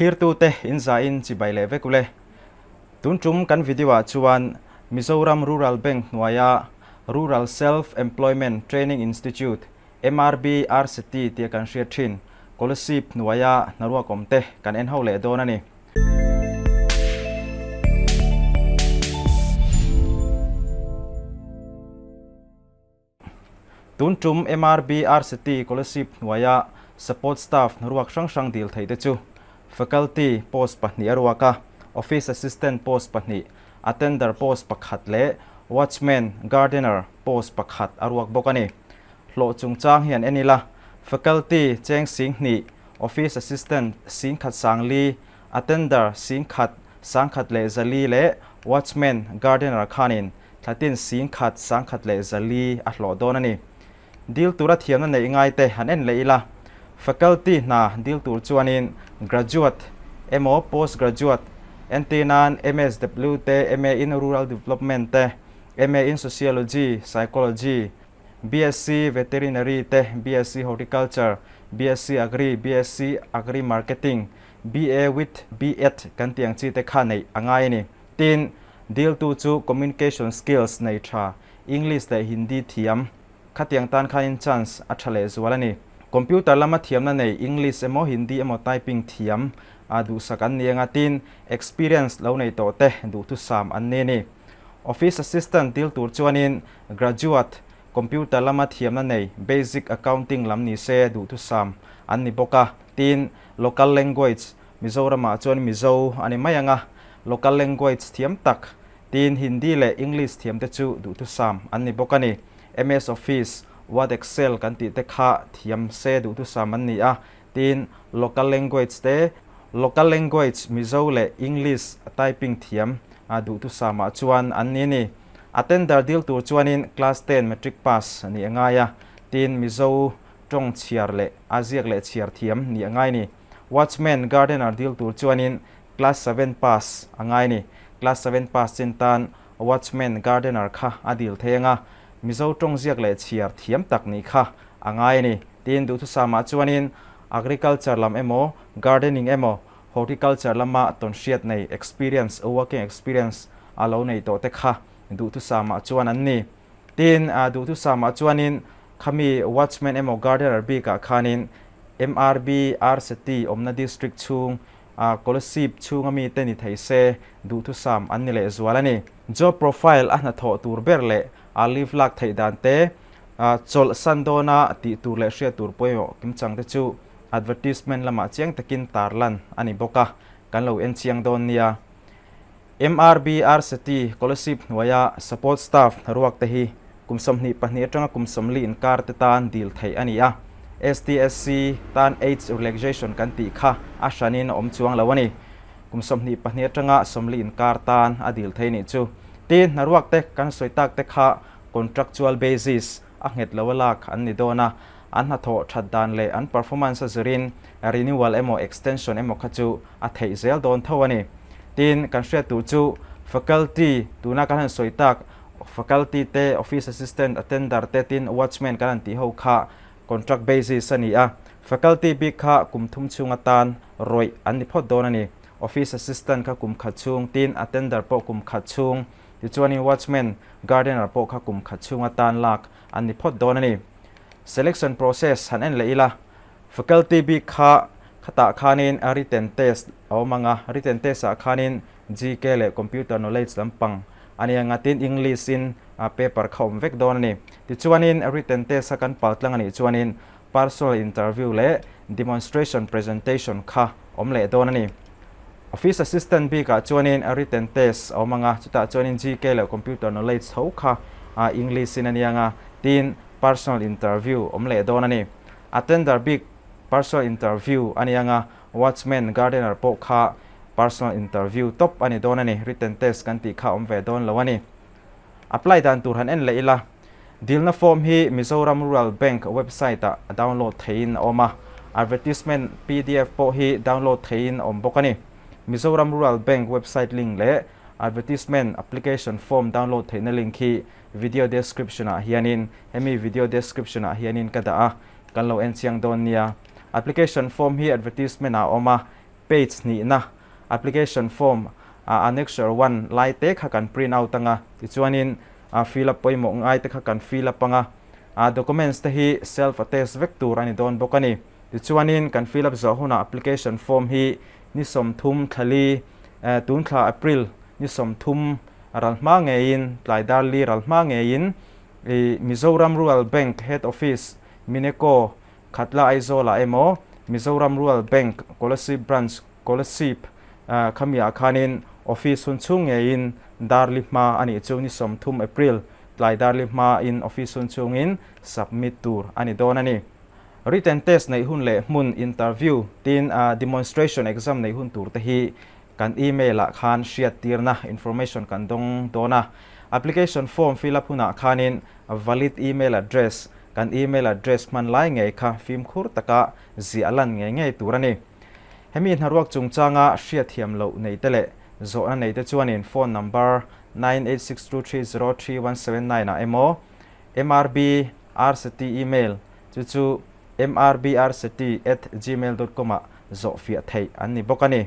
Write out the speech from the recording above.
Thlirtute in zain chibai leh vek ule. Tun tum kan video ah chuan Mizoram Rural Bank hnuaia Rural Self Employment Training Institute, MRB RCT tia kan hriat thin Kolasib hnuaia hnaruak awm te kan en ho leh dawn a ni. Tun tum MRB RCT Kolasib hnuaia support staff hnaruak hrang hrang dil theih te chu Faculty post pahnih a ruak a, Office Assistant post pahnih, Attender post pakhat leh Watchman, Gardener, post pakhat a ruak bawk a ni. Hlawh chungchang hi an en ila, Faculty cheng 2000, Office Assistant 1040, Attender 1104 leh Watchman, Gardener khanin thlatin 1104 a hlawh dawn a ni. Dil tura thiamna neih ngai te han en leh ila, Faculty hna dil tur chuanin Graduate emaw Post Graduate, entir nan MSW te, MA in Rural Development te, MA in Sociology, Psychology, BSc Veterinary te, BSc Horticulture, BSc Agri, BSc Agri Marketing, BA with B.Ed kan tih ang chi te kha neih a ngai a ni. Tin, diltu chu Communication Skills nei tha, English leh Hindi thiam, khatiang tan khanin chance a tha lehzual a ni. Computer lama thiamna nei English emaw Hindi emaw typing thiam a duhsak an ni anga tin, experience lo nei tawh te duhthusam an ni a ni. Office Assistant dil tur chuanin Graduate, Computer lama thiamna nei Basic Accounting lam ni se duhthusam an ni bawk a, tin, Local Language, Mizoramah chuan Mizo a ni mai anga, Local Language thiam tak, tin Hindi leh English thiam te chu duhthusam an ni bawk a ni. MS Office, Word Excel kan tih te kha thiam se duhthusam an ni a, tin Local Language te, Local Language Mizo leh English typing thiam duhthusam ah chuan an ni a ni. Attender dil tur chuanin Class 10 Matric pass nih a ngai a, tin Mizo tawng chhiar leh a ziak leh chhiar thiam nih a ngai ni. Watchman, Gardener dil tur chuanin Class 7 pass a ngai ni. Class 7 pass chin tan Watchman, Gardener kha a dil thei anga, Mizo tawng ziak leh chhiar thiam tak nih kha a ngai a ni. Tin duhthusam ah chuanin Agriculture lam emaw, Gardening emaw, Horticulture lama tawnhriat nei experience, working experience a lo nei tawh te kha duhthusam ah chuan an ni. Tin duhthusam ah chuanin khami Watchman emaw Gardener bik ah khanin MRB RCT awmna district chhung Kolasib chhunga mi te ni thei se duhthusam an ni lehzual a ni. Job profile a hnathawh tur ber leh a leave lak theih dan te, chawlh san dawna tih tur leh hriat tur pawimawh kimchang te chu advertisement lamah chiang takin tarlan a ni bawk a, kan lo en chiang dawn nia. MRB RCT Kolasib hnuaia support staff hnaruak te hi kum 22 atanga kum 40 inkar te tan dil theih a ni a. STSC tan age relaxation kan tih kha a hranin a awm chuang lo a ni. Kum 22 atanga 40 inkar tan a dil thei nih chu. Tin hnaruak te kan sawi tak te kha contractual basis a nghet lo a lak an ni dawn a, an hnathawh that dan leh an performance a zirin renewal emaw extension emaw kha chu a theih zel dawn tho a ni. Tin kan hriat tur chu faculty tuna kan han sawi tak faculty te, office assistant, attender te tin watchman kan han tih ho kha contract basis a ni a. Faculty bik kha kum thum chhung atan rawih an ni phawt dawn a ni. Office assistant kha kum khat chhung, tin attender pawh kum khat chhung, tichuanin watchman, gardener pawh kha kum khat chhung atan lak an ni phawt dawn a ni. Selection process han en leh ila, faculty bik kha khatah khanin a written test a awm anga, written test ah khanin GK leh computer knowledge lampang a ni anga, tin English in paper kha awm vek dawn a ni. Tichuanin written test a kan pal tlang a nih chuanin personal interview leh demonstration presentation kha awm leh dawn a ni. Office assistant bik ah chuanin written test a awm anga, chutah chuanin GK leh computer knowledge tho kha English in a ni anga, tin personal interview awm leh dawn a ni. Attender bik personal interview a ni anga, watchman, gardener pawh kha personal interview top a ni dawn a ni. Written test kan tih kha awm ve dawn lo a ni. Apply dan tur han en leh ila, dilna form hi Mizoram Rural Bank website ah download theihin a awm a, advertisement PDF pawh hi download theihin a awm bawk a ni. Mizoram Rural Bank website link leh advertisement application form download theihna link hi video description ah hianin, hemi video description ah hianin ka dah a, kan lo en chiang dawn nia. Application form hi advertisement ah a awm a, Page hnihna application form annexure 1 lai te kha kan print out anga, tichuanin fill up pawimawh ngai te kha kan fill up anga, documents te hi self attest vek tur ani dawn bawk ani. Tichuanin kan fill up zawh huna application form hi ni 30 thlali tun thla April ni 30 ralhma ngein tlai dar li ralhma ngein Mizoram Rural Bank Head Office Mineko Khatla Aizawl emo Mizoram Rural Bank Kolasib Branch Kolasib khamia khanin office hun chung ngein darli hma ani chu ni 30 April tlai darli hma in office hun chungin submit tur ani don ani. Written test nei hun le hmun interview tin demonstration exam nei hun tur te hi kan email a khan hriat tirna information kan dong dona. Application form fill up huna khanin valid email address kan email address man lai ngei kha fim khur taka zi alan nge ngei turani. Hemi hnaruak chungchanga hriat thiam lo nei te le zo na nei te chuanin phone number 9862303179 a emo mrb rct email chu chu mrbrct@gmail.com a zo fia thei an ni bawk ani.